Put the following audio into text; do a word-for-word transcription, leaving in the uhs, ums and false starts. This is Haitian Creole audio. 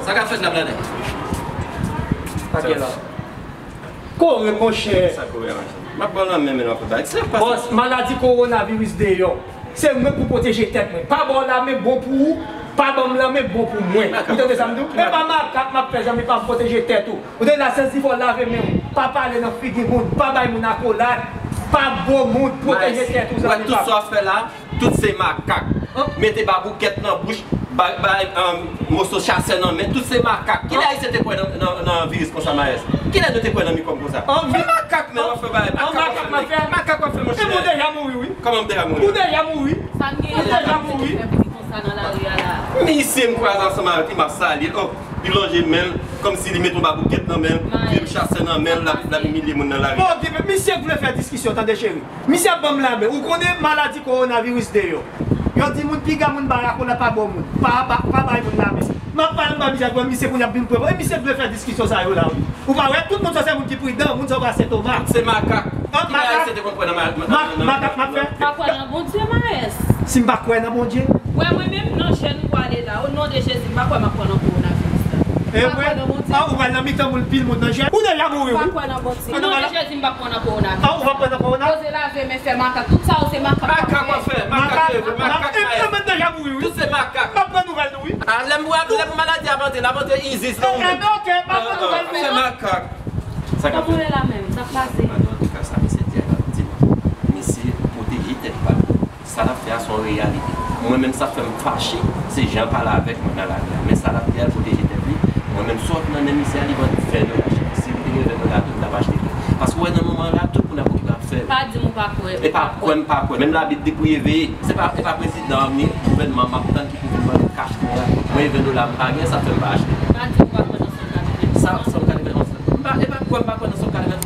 Sa k ap fèt la, Bladè? Sa gen la. Kore, monchè. Sa kore, monchè. M ap ba w lanmen, men w ap fè bagay. Sa k pase? Bòs, maladi kowonaviris deyò. Se mwen pou pwoteje tèt mwen. Pa ba w lanmen bon pou ou, pa ban m lanmen bon pou mwen. Ou tande sa m di w? E pa makak m ap fè, zanmi pa m, pwoteje tèt ou. Ou tande la, se di fò lave men w. Pa pale nan figi moun, pa bay moun akolad, pa bo moun, pwoteje tèt ou, zanmi pa m. Tout sa w ap fè la, tout se makak. Mete baboukèt nan bouch, bay, bay, um, moso chasè nan men, tout se makak. Kilè Ayisyen te kwè nan, nan, nan viris konsa, Maes? Kilè nou te kwè nan mikwòb konsa? Se makak, men, w ap fè bagay. Makak w ap fè, monchè. Makak w ap fè, monchè. Ou deja mouri, wi. Kòman m deja mouri? Ou deja mouri. Ou deja mouri. Sa n gen la, nou te fè bri konsa nan lari a la. Misye m kwaze ansanm avèk li, m ap salye l. Oh, li lonje men l, kòmsi li met yon baboukèt nan men l, vye chasè nan men l, l ap, l ap imilye moun nan lari. Bon, ok, men misye vle fè diskisyon, tande cheri. Misye ap ban m lamen. Ou konnen maladi kowonaviris deyò. Yo di moun piga moun bay akolad pa bo moun. Pa, pa, pa bay moun lamen. M ap pale m ba misye, misye kounye ap vin pran. E misye vle fè diskisyon sa yo la, wi. Ou pa wè, tout moun sa se moun ki pridan, moun sa yo pa Sentoma. Tout se makak. Kilè Ayisyen te konn kwè nan ma-, ma-, nan, nan, makak m ap fè? Pa kwè nan Bondye, Maes. Si m pa kwè nan Bondye? Wè, mwen menm nan jèn m pwale la, o non de Jezi, m pa kwè m ap kwè nan kowonaviris la. E vre? Pa kwè nan Bondye. Ah, ou pral nan mitan moun, pil moun nan jèn. Ou deja mouri, wi. Pa kwè nan Bondye. O non de Jezi, m pa kwè nan kowonaviris. Ah, ou pa kwè nan kowona? Poze lave men, fè makak. Tout sa yo se makak. Makak w ap fè, makak leve, makak. E, e, mwen deja mouri, wi. Tout se makak. M ap pran nouvèl nou, wi. Ah, lè m, lè m maladi ap antre, l ap antre izi, se yon... E, e, ok, m ap pran nouvèl nou. Se makak. Sa k ap fèt? Kòman w ye la menm? Sa k pase? Antouka, sa misye di a, l ap di m, misye pwoteje tèt pa l. Sa l ap fè a se yon reyalite. Mwen menm, sa k fè m fache, se jan l pale avèk mwen nan lari a. Men sa l ap di a, l pwoteje tèt li. Mwen menm, sa w ap nan men misye a, li vann ven dola chak. Si li te gen ven dola tou, li t ap achte tou. Paske w wè nan moman an la, tout moun ap okipe ap fè. Pa di m ou pa kwè. E pa kwè m pa kwè. Menm Labib di pou reveye. Se pa, e pa prezidan an, ni gouvènman an m ap tann ki pou vin ban m kach mwen an. Mwen, ven dola m pa gen, sa fè m pa achte. Pa di m ou pa kwè nan Sòm katreven. Sa, Sòm katreven, m pa, e pa kwè m pa kwè nan Sòm katreven.